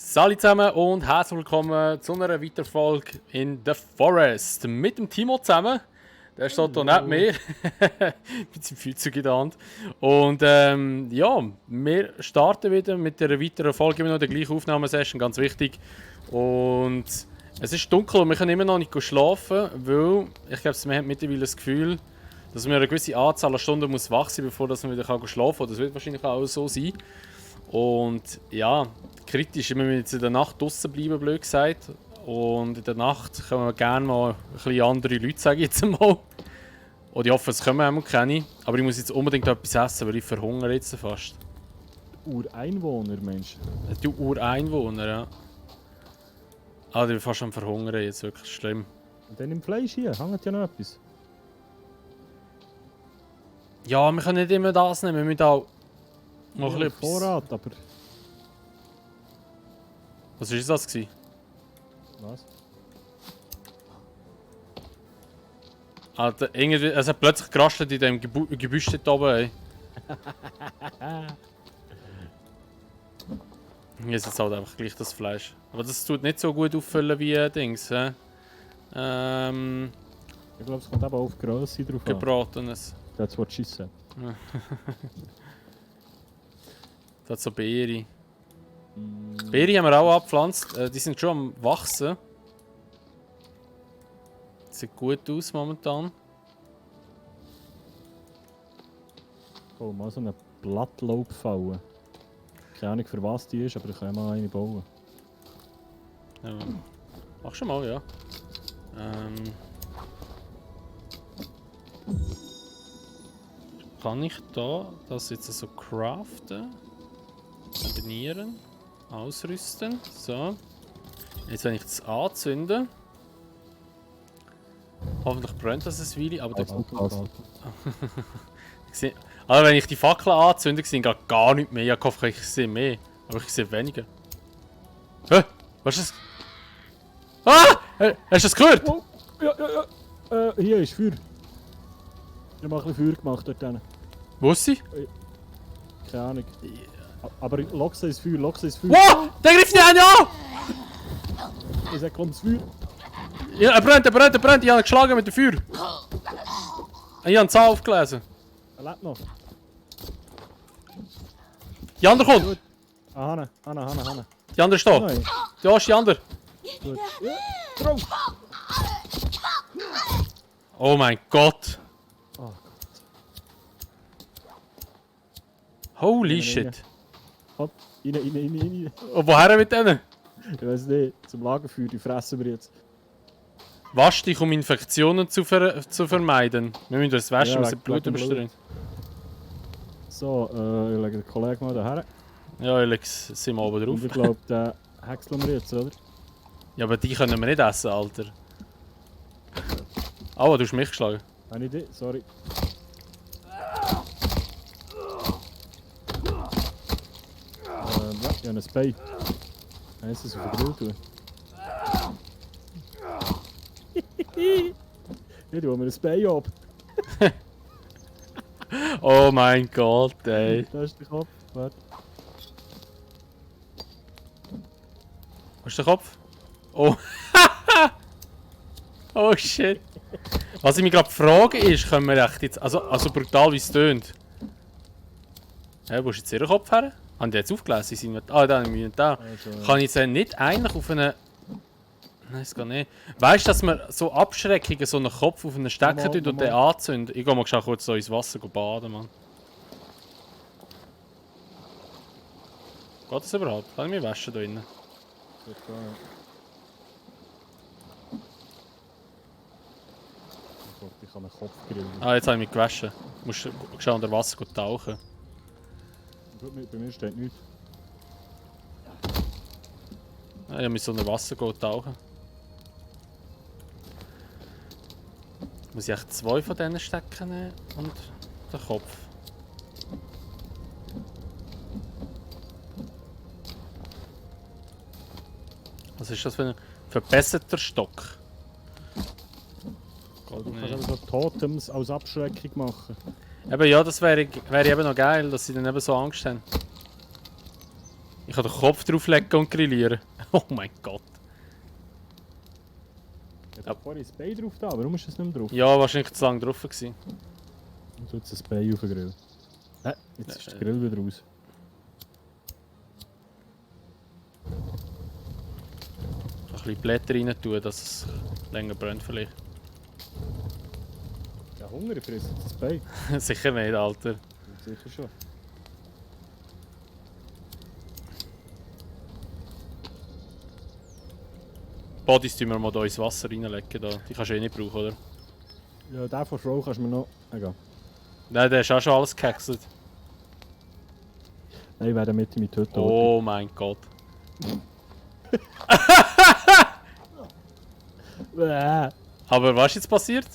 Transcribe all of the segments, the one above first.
Salut zusammen und herzlich willkommen zu einer weiteren Folge in The Forest mit dem Timo zusammen. Der steht hier neben mir mit seinem Füßchen in der Hand. Und ja, wir starten wieder mit einer weiteren Folge, immer noch der gleichen Aufnahmesession, ganz wichtig. Und es ist dunkel und wir können immer noch nicht schlafen, weil ich glaube, wir haben mittlerweile das Gefühl, dass man eine gewisse Anzahl an Stunden muss wach sein, bevor man wieder schlafen kann. Das wird wahrscheinlich auch so sein. Und ja, kritisch, wir müssen jetzt in der Nacht draußen bleiben, blöd gesagt. Und in der Nacht können wir gerne mal ein bisschen andere Leute, sage ich jetzt mal. Und ich hoffe, es kommen auch keine. Aber ich muss jetzt unbedingt etwas essen, weil ich verhungere jetzt fast. Ureinwohner, Mensch. Du Ureinwohner, ja. Ah, ich bin fast am Verhungern jetzt, wirklich schlimm. Und dann im Fleisch hier, hängt ja noch etwas. Ja, wir können nicht immer das nehmen, wir müssen auch noch Ja, ein bisschen Vorrat, aber... Was war das gewesen? Was? Alter, irgendwie, es hat plötzlich gerasselt in dem Gebüsch dort oben, ey. Hier ist jetzt halt einfach gleich das Fleisch. Aber das tut nicht so gut auffüllen wie Dings, hä? Ich glaube, es kommt eben auf die Grösse drauf an. Gebratenes. That's what she said. Das hat so Beere. Beere haben wir auch abgepflanzt. Die sind schon am Wachsen. Sieht gut aus momentan. Oh, mal so eine Blattlaubfalle. Keine Ahnung für was die ist, aber ich kann mal eine bauen. Ja. Mach schon mal, ja. Kann ich da das jetzt so craften? Kombinieren? Ausrüsten? So. Jetzt wenn ich das anzünde. Hoffentlich brennt das ein Weile, aber also wenn ich die Fackel anzünde, sehe ich gar nicht mehr. Ich hoffe, ich sehe mehr. Aber ich sehe weniger. Hä? Was ist das? Ah! Hast du das gehört? Oh, ja. Hier ist Feuer. Ich habe mal ein bisschen Feuer gemacht dort hinten. Wo ist sie? Keine Ahnung. Aber lockst ins Feuer, lockst ins Feuer. Wow! Der greift die eine an! Ich sag, kommt das Feuer. Ja, er brennt. Ich habe ihn geschlagen mit dem Feuer. Ich habe die Zahl aufgelesen. Er lebt noch. Die andere kommt. Ah, Hanne. Die andere ist da. Nein. Da ist die andere. Gut. Ja, drauf. Oh mein Gott. Oh Gott. Holy shit. Hopp, rein. Und woher mit denen? Ich weiß nicht, zum Lagerfeuer, die fressen wir jetzt. Wasch dich, um Infektionen zu vermeiden. Wir müssen das waschen, Ja, wir müssen Blut wegen Blut. überströmen. So, ich lege den Kollegen mal daher. Ja, Alex, sind wir oben drauf. Und ich glaube, den häckseln wir jetzt, oder? Ja, aber die können wir nicht essen, Alter. Aua, du hast mich geschlagen. Eine Idee, sorry. Ja, ich habe ein Spy. Eins das auf den Grill tun. Ja, du hast mir ein Spy ab. Oh mein Gott, ey. Da ist der Kopf. Warte. Wo ist der Kopf? Oh. Oh shit. Was ich mich gerade frage ist, können wir echt jetzt. Also brutal wie es tönt. Hä, wo ist jetzt ihr Kopf her? Haben die jetzt aufgelesen? Sie sind da, da im Inventar. Also, Kann ich jetzt nicht eigentlich auf eine. Nein, es geht nicht. Weißt du, dass man so Abschreckungen so einen Kopf auf einen Stecker tut und den anzündet? Ich gehe mal schnell kurz so ins Wasser baden, Mann. Geht das überhaupt? Kann ich mich waschen da drinnen? gut, ja. Ich glaube, ich kann einen Kopf grillen. Ah, jetzt habe ich mich gewaschen. Du musst schnell unter Wasser tauchen. Bei mir steht nichts. Ja, ich muss unter Wasser tauchen. Muss ich echt 2 von diesen Stecken nehmen und den Kopf. Was ist das für ein verbesserter Stock? Du kannst aber so Totems als Abschreckung machen. Eben ja, das wäre eben noch geil, dass sie dann eben so Angst haben. Ich kann den Kopf drauflegen und grillieren. Oh mein Gott. Ich habe vorhin das Bein drauf da, warum ist das nicht mehr drauf? Ja, wahrscheinlich zu lange drauf gewesen. Und tut das Bein auf den Grill. Jetzt ist der Grill wieder raus. Ein bisschen Blätter rein tun, dass es länger brennt vielleicht. Ja, Hunger, ich fresse jetzt das Bein. Sicher nicht, Alter. Sicher schon. Bodies tun wir mal hier ins Wasser reinlegen. Da. Die kannst du eh nicht brauchen, oder? Ja, den von Frau kannst du mir noch... Egal. Nein, der ist auch schon alles gehäckselt. Nein, ich werde mit ihm töten. Oh mein Gott. Aber was ist jetzt passiert?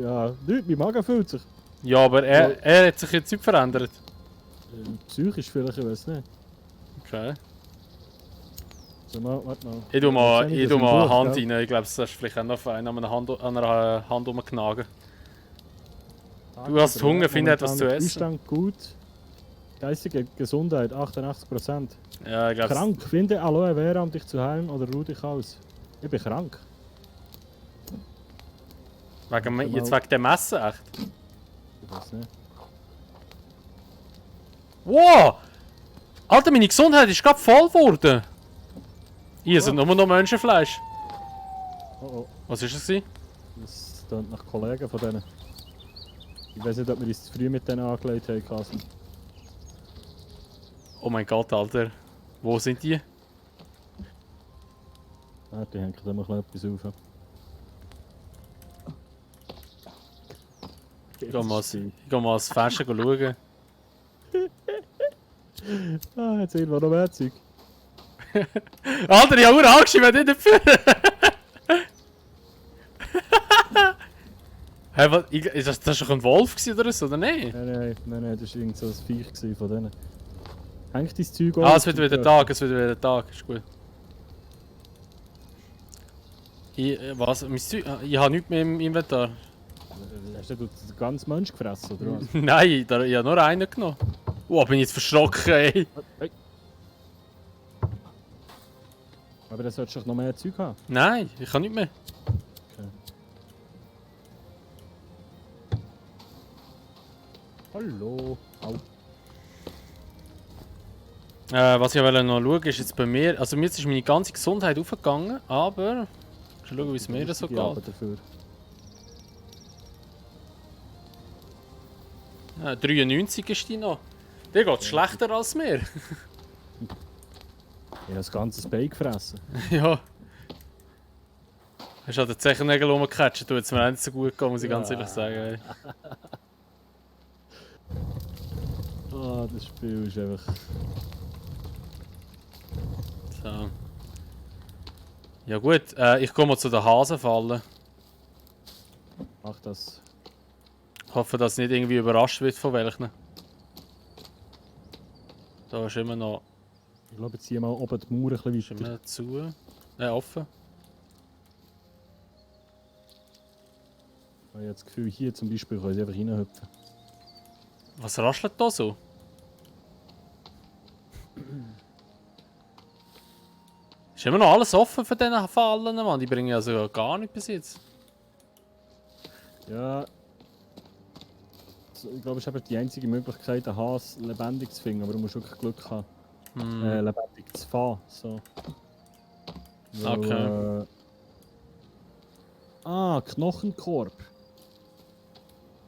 Ja, nichts, mein Magen fühlt sich. Ja, aber er hat sich jetzt nicht verändert. Psychisch vielleicht, ich weiß nicht. Okay. So, mal, warte mal. Ich tu mal eine Hand gell? rein. Ich glaube, das ist vielleicht auch noch fein, an einer Hand rumknagen. Du hast Hunger, finde etwas zu essen. Zustand gut. Geistige Gesundheit 88%. Ja, ich glaube. Krank, finde Aloe Vera, um dich zu heilen oder ruh dich aus. Ich bin krank. Jetzt wegen dem Essen, echt? Ich weiß nicht. Wow! Alter, meine Gesundheit ist gerade voll geworden. Hier sind nur noch Menschenfleisch. Oh oh, Was ist das gewesen? das klingt nach Kollegen von denen. Ich weiß nicht, ob wir uns zu früh mit denen angelegt haben, Kasim. Oh mein Gott, Alter. Wo sind die? Ja, die hängen da mal etwas auf. Ich gehe mal ans Fenster schauen. Ah, jetzt irgendwo noch mehr Zeug. Alter, ich habe angeschrieben, nicht dafür! Hey, was, ist das schon ein Wolf oder so, oder nicht? Nein, das war irgend so ein Viech von denen. Hängt dein Zeug Ah, es wird wieder Tag, ist gut. Was? Mein Zeug? Ich habe nichts mehr im Inventar. Hast du den ganzen Mensch gefressen, oder was? Nein, ich habe nur einen genommen. Oh, bin ich jetzt verschrocken, ey. Hey. Aber das solltest du doch noch mehr Zeug haben. Nein, ich kann nicht mehr. Okay. Hallo. Au. Was ich wollte noch schauen, ist jetzt bei mir. Also, mir ist meine ganze Gesundheit aufgegangen, aber. Schau, wie es mir so geht. Dafür. Ja, 93 ist die noch. Der geht schlechter als mir. Ich habe das ganze Bein gefressen. Ja. Hast du an den Zechennägeln rumgecatcht? Du jetzt mir auch nicht so gut gehen, muss ich ganz ehrlich sagen. Ey. Ah, das Spiel ist einfach... So. Ja gut, ich komme mal zu den Hasenfallen. Mach das. Ich hoffe, dass es nicht irgendwie überrascht wird von welchen. Da ist immer noch Ich glaube, jetzt ziehen wir mal oben die Mauer ein bisschen weiter. immer zu. Offen. Ich habe das Gefühl, hier zum Beispiel können sie einfach reinhüpfen. Was raschelt da so? Ist immer noch alles offen für diese Fallen, Mann. Die bringen also gar nicht bis jetzt. Ja. Ich glaube, es ist eben die einzige Möglichkeit, einen Hase lebendig zu finden, aber du musst wirklich Glück haben, lebendig zu fahren. So. Weil, Okay. Knochenkorb.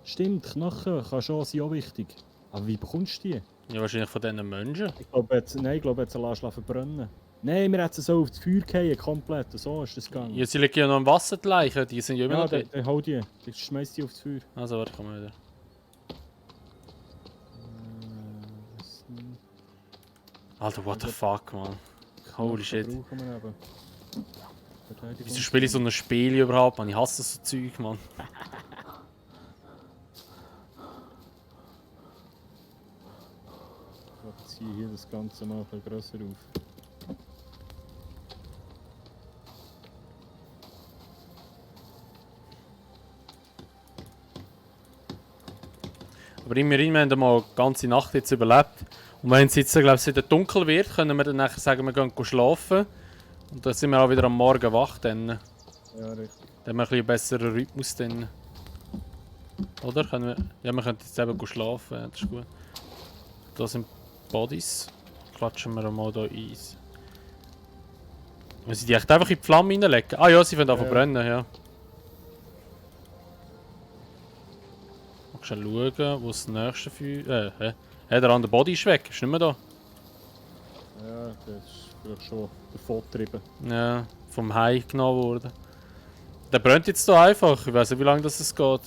Stimmt, Knochen kann schon sein, auch wichtig. Aber wie bekommst du die? Ja, wahrscheinlich von diesen Menschen. Ich glaube, jetzt verbrennen. Nein, wir hätten es so auf das Feuer fallen, komplett. So ist das gegangen. Ja, sie liegen ja noch im Wasser, die Leichen. Die sind ja immer Ja, noch dort. dann hau die. Dann schmeiß die aufs Feuer. Also, warte, komm mal wieder. Alter, what the fuck, man. Holy shit. Brauchen wir eben. Wieso spiele ich so ein Spiel überhaupt, man? Ich hasse so Zeug, man. Ich ziehe hier das Ganze mal ein bisschen grösser auf. Aber immerhin, wir haben mal die ganze Nacht jetzt überlebt. Und wenn es jetzt, glaube ich, wieder dunkel wird, können wir dann nachher sagen, wir gehen schlafen. Und dann sind wir auch wieder am Morgen wach. Dann Ja, richtig. haben wir ein bisschen einen besseren Rhythmus. Dann. Oder? Können wir, ja, wir können jetzt eben schlafen. Ja, das ist gut. Da sind Bodies. Klatschen wir mal hier eins. Müssen sie die echt einfach in die Flamme reinlegen? Ah ja, sie fangen an zu brennen, ja. Mal schnell schauen, wo das nächste Feuer... der andere Body ist weg, ist nicht mehr da. Ja, das ist vielleicht schon davon getrieben. Ja, vom Hai genommen worden. Der brennt jetzt hier einfach, ich weiß nicht, wie lange das geht.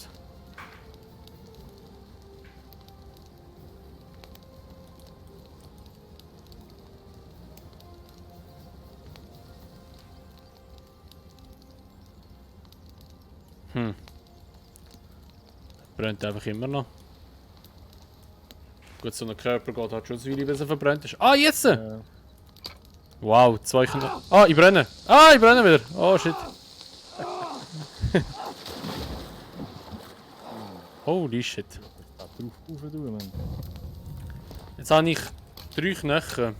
Brennt einfach immer noch. Gut, so ein Körper geht halt schon so wie bis er verbrannt ist. Ah, jetzt! Ja. Wow, 2 Kinder. Ah, ich brenne! Ah, ich brenne wieder! Oh, shit. Holy shit. Da drauf rauf tun, Mann. Jetzt habe ich 3 Knochen.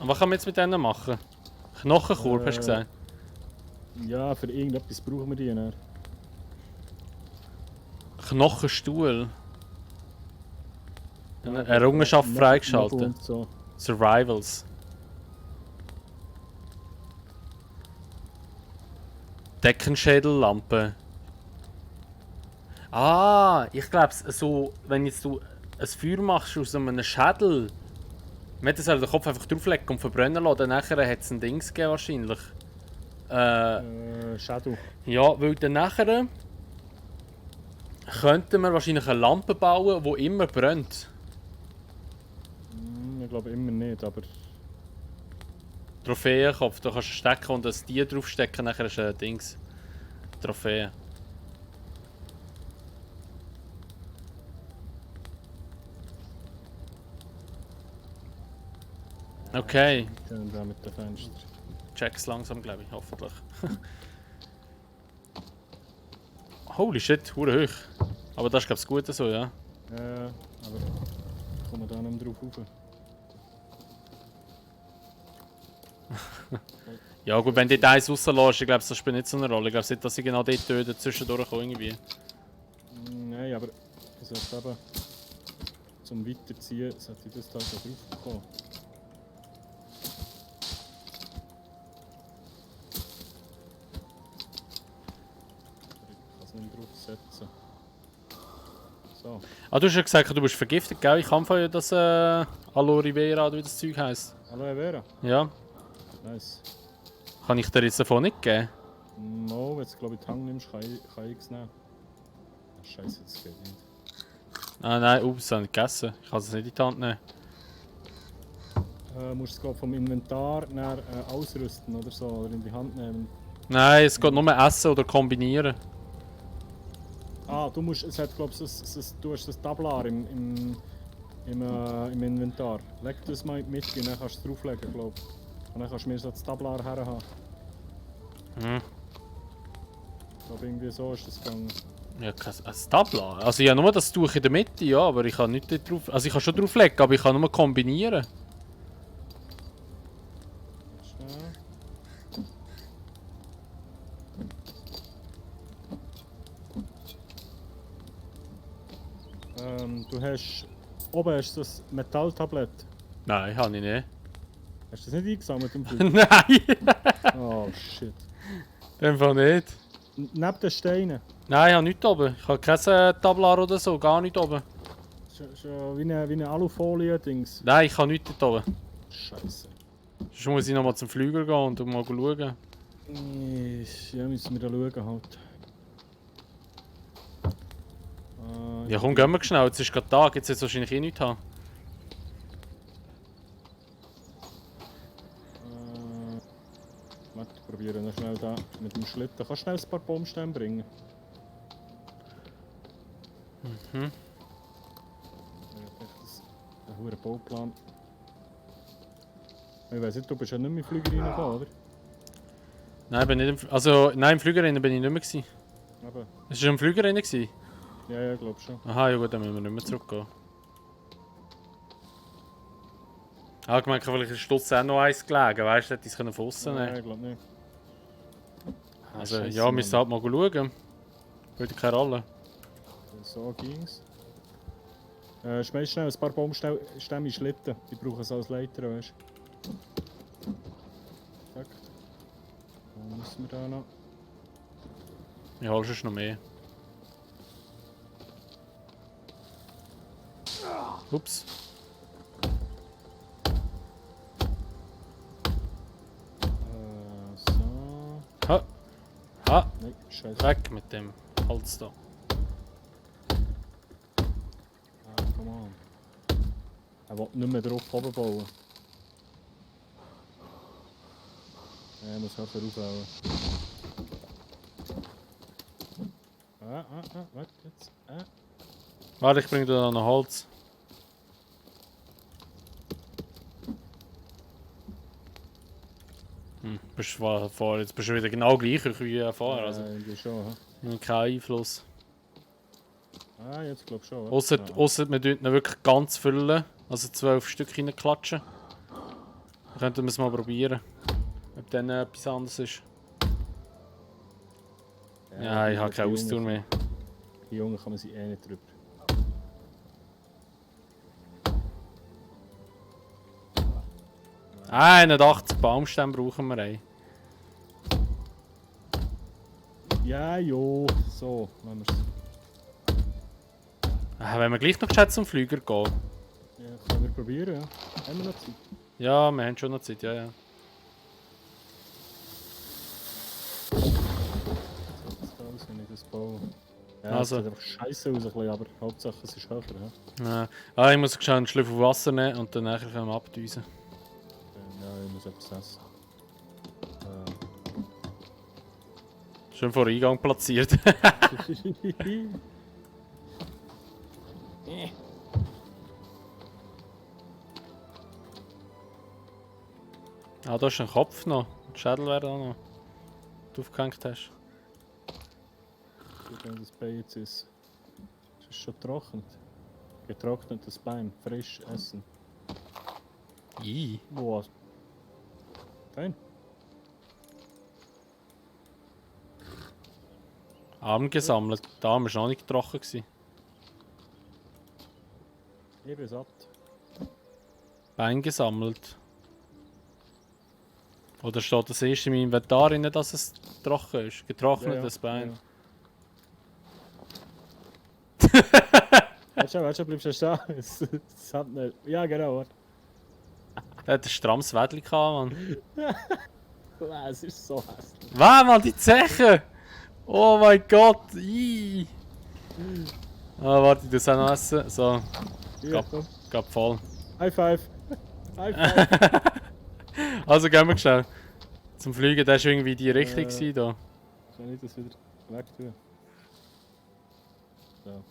Und was kann man jetzt mit denen machen? Knochenkorb, hast du gesagt? Ja, für irgendetwas brauchen wir die. Ne? Knochenstuhl. Eine Errungenschaft freigeschaltet. Und so. Survivals. Deckenschädellampe. Ah, ich glaube, so, wenn jetzt du ein Feuer machst aus einem Schädel, man hätte den Kopf einfach drauflegen und verbrennen lassen, dann nachher hat es ein Dings gegeben wahrscheinlich. Shadow. Ja, weil dann nachher könnten wir wahrscheinlich eine Lampe bauen, die immer brennt. Ich glaube immer nicht, aber... Trophäenkopf, da kannst du stecken und das Tier draufstecken, nachher ist ein Dings. Trophäe. Okay. Können da mit den Fenstern. Check's langsam, glaube ich, hoffentlich. Holy shit, hure hoch. Aber das ist glaube ich das Gute so, ja. Aber kommen wir da nicht mehr drauf rauf. Ja gut, wenn du dort eins rauslässt, ich glaube, das spielt nicht so eine Rolle. Ich glaube nicht, dass sie genau dort töten, zwischendurch kommen irgendwie. Nein, aber ich sollte eben zum Weiterziehen, sollte ich das da drauf bekommen. Ich kann es nicht draufsetzen. So. Ah, du hast ja gesagt, du bist vergiftet, gell? Ich kann von das Aloe Vera, wie das Zeug heisst. Aloe Vera? Ja. Nice. Kann ich dir jetzt davon nicht geben? No, wenn du glaube ich die Hand nimmst, kann ich es nehmen. Ach, Scheiße, das geht nicht. Ah nein, ups, das habe ich gegessen. Ich kann es nicht in die Hand nehmen. Musst du es glaub, vom Inventar nach, ausrüsten oder so, oder in die Hand nehmen. Nein, es geht nur essen oder kombinieren. Ah, du musst, es hat glaube ich, du hast das Tablar im Inventar. Leg das mal mit und dann kannst du es drauflegen, glaube ich. Und dann kannst du mir so das Tablar herhaben. Hm. Ich glaube irgendwie so ist das gegangen. Ja, ein Tabla. Also ich habe nur das Tuch in der Mitte, ja, aber ich kann nicht dort drauf. Also ich kann schon drauflegen, aber ich kann nur kombinieren. Schnell. Du hast... Oben hast du das Metalltablett. Nein, habe ich nicht. Hast du das nicht eingesammelt im Flug? Nein! Oh shit. Einfach nicht. Neben den Steinen. Nein, ich habe nichts oben. Ich habe kein Tablar oder so, gar nicht oben. Schon wie eine Alufolie-Dings. Nein, ich habe nichts dort oben. Scheiße. Sonst muss ich nochmal zum Flüger gehen und mal schauen. Ja, müssen wir da schauen halt. Ja komm, gehen wir schnell, jetzt ist gerade Tag, jetzt wird es wahrscheinlich eh nichts haben. Warte, probieren noch schnell da mit dem Schlitten. Kannst du schnell ein paar Baumstämme bringen? Mhm. Ja, das ein hoher Bauplan. Ich weiss nicht, du bist ja nicht mehr in den Flüger reingekommen, oder? Nein, bin nicht nein, im Flügerrennen bin ich nicht mehr gewesen. Aber, Es war im Flügerrennen gewesen? ja, glaub schon. Aha, ja gut, dann müssen wir nicht mehr zurückgehen. Ich meine, vielleicht ist Stutz auch noch eins gelegen, weißt du, hätte ich es von außen Nein, nehmen. ich glaube nicht. Also, Scheisse, ja, wir müssen halt Mann. mal schauen. Würde keine Rolle. So ging's. Schmeiß schnell ein paar Baumstämme in Schlitten. Die brauchen es als Leiter, weißt du. Zack. Dann müssen wir da noch. Ich hole schon noch mehr. Ups. So. Ha! Ha! Nein, scheiße. Weg mit dem Holz da. Ah, come on. Er will nicht mehr drauf oben bauen. Er muss halt raufbauen. Warte jetzt. Warte, ich bringe dir da noch Holz. Jetzt bist du wieder genau gleich wie vorher. Also Irgendwie schon, hä? kein Einfluss. Jetzt glaub ich schon. Oder? Ausser wir tun ihn wirklich ganz füllen. Also 12 Stück reinklatschen. Dann könnten wir es mal probieren. Ob dann etwas anderes ist. Ja, ich habe keine Ausdauer mehr. Die Jungen kann man sich eh nicht drüber. 81 Baumstämme brauchen wir ein. Ja, jo. So, wenn wir's. Wenn wir gleich noch gescheit zum Flüger gehen. Ja, können wir probieren, ja. Haben wir noch Zeit? Ja, wir haben schon noch Zeit, ja, ja. Das da aus, wenn ich das baue. Ja, Also. es sieht einfach scheiße aus, ein bisschen, aber Hauptsache es ist höher. Ja, Ich muss schnell einen Schlüssel Wasser nehmen und dann nachher können wir abdüsen. ja ich muss etwas essen. Schön vor Eingang platziert. Da ist ein Kopf noch. Ein Schädel wäre da noch. Du aufgehängt hast. Wenn das Bein jetzt ist. Es ist schon trocknet. Getrocknetes Bein, frisch essen. Boah. Fein. Arm gesammelt. Der Arm war noch nicht trocken. Ich bin satt. Bein gesammelt. Oder steht das erst in meinem Inventar drin, dass es trocken ist? Getrocknetes Bein. Warte schon, bleibst du stehen. Es hat nicht. Ja, genau. Warte. Der hat ein strammes Wädli gehabt, Mann. Es ist so hässlich. Was, Mann, die Zeche! Oh mein Gott! Warte, ich muss auch noch essen. So, Ja, komm. geht voll. High five. High five. Also gehen wir schnell. Zum Fliegen, der war irgendwie die Richtung gewesen, da. Kann ich das wieder weg tun? So.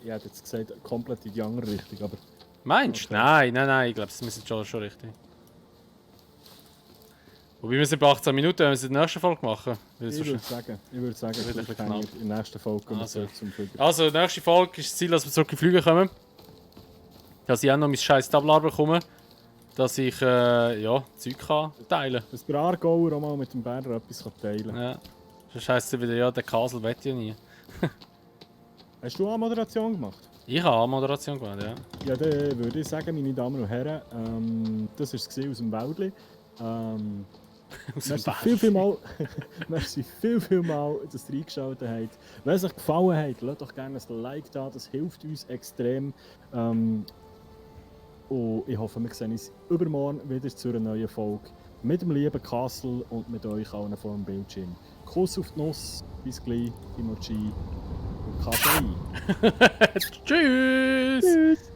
Ich hätte jetzt gesagt, komplett in die andere Richtung, aber... Meinst du? Okay. Nein, ich glaube, das müssen schon richtig. Wobei wir sind bei 18 Minuten, wenn wir es in der nächsten Folge machen. Ich würde sagen, Wieder ein bisschen vielleicht hängen wir in der nächsten Folge kommen wir Also. zurück zum Fliegen. Also, nächste Folge ist das Ziel, dass wir zurück in die Flüge kommen. Dass ich auch noch mein scheiß Tablar bekomme. Dass ich, ja, Zeug kann teilen kann. Dass der Aargauer auch mal mit dem Berner etwas teilen kann. Ja. Sonst heisst es wieder, ja, der Kasel wett ja nie. Hast du auch Moderation gemacht? Ich habe auch Moderation gemacht, ja. Ja, dann würde ich sagen, meine Damen und Herren, das war es aus dem Wäldli. Merci viel mal, dass ihr eingeschaltet habt. Wenn es euch gefallen hat, lasst doch gerne ein Like da, das hilft uns extrem. Und ich hoffe, wir sehen uns übermorgen wieder zu einer neuen Folge mit dem lieben Castle und mit euch allen vor dem Bildschirm. Kuss auf die Nuss, bis gleich, Timochi und Kaffee. Tschüss! Tschüss!